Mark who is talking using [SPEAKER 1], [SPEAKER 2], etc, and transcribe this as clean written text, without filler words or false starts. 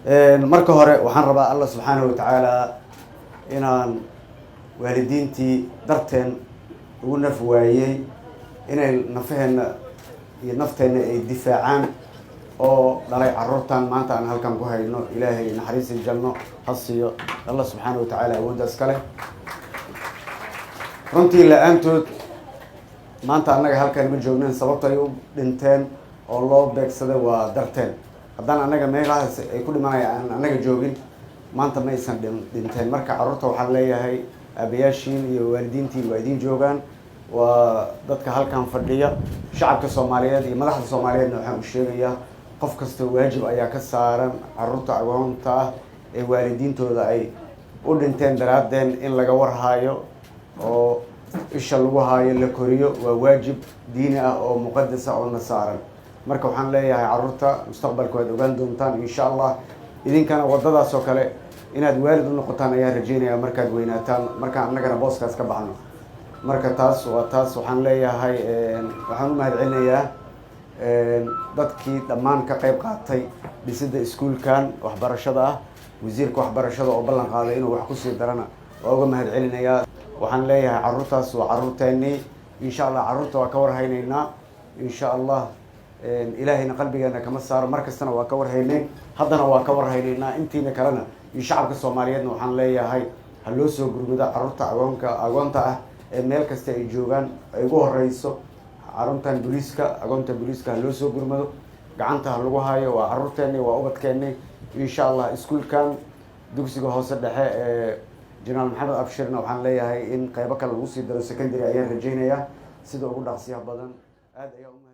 [SPEAKER 1] Marka hore waxaan rabaa Allah subxaanahu watacaala inaan waalidiintii darteen ugu naf waayey inay nafaheenna iyo nafteenna ay difaacaan oo dhalay carruurtan maanta aan halkan ku hayno, Ilaahay naxariisii janno ha siiyo. Allah subxaana wa tacaala awooddaas kale. Runtii la-aantood maanta annaga halkan ma joognen. Sababta ay u dhinteen oo loo beegsaday waa darteen. Haddaan annaga meelahaas ay ku dhimanaya aan annaga joogin, maanta ma aysan dhinteen. Marka carruurta waxaan leeyahay, aabayaashiin iyo waalidiintiin waa idiin joogaan, waa dadka halkan fadhiya. Shacabka Soomaaliyeed iyo madaxda Soomaaliyeedna waxaan u sheegayaa, qof kasta waajib ayaa ka saaran carruurta agoonta ah ee waalidiintooda ay u dhinteen daraaddeen in laga warhaayo oo isha lagu haayo, la koriyo. Waa waajib diini ah oo muqadas ah oo na saaran. Marka waxaan leeyahay, carruurta mustaqbalka waad ogaan doontaan insha Allah. Idinkana waddadaas oo kale inaad waalid u noqotaan ayaan rajeynaya markaad weynaataan, markaan annagana booskaas ka baxno. Marka taas waa taas. Waxaan leeyahay, waxaan u mahad celinayaa dadkii dhammaan ka qayb qaatay dhisidda iskuulkan waxbarashada ah. Wasiirka waxbarashada oo ballan qaaday inuu wax kusii darana waa uga mahad celinayaa. Waxaan leeyahay, carruurtaas waa carruurteennii. Insha Allah carruurta waa ka warhaynaynaa insha Allah. Ilaahayna qalbigeena kama saaro. Mar kastana waa ka warhaynay, haddana waa ka warhaynaynaa. Intiina kalena iyo shacabka Soomaaliyeedna waxaan leeyahay, ha loo soo gurmado carruurta agoonta ah ee meel kasta ay joogaan, ay ugu horeyso carruurtan booliiska. Agoonta booliiska ha loo soo gurmado, gacanta ha lagu hayo. Waa carruurteeni, waa ubadkeeni. Insha Allah iskuulkan dugsiga hoose dhexe ee Jenaraal Maxamed Abshirna waxaan leeyahay in qeybo kale lagu sii daro secondary ayaan rajeynayaa sida ugu dhaqsiyaha badan. Aada ayaa umahad.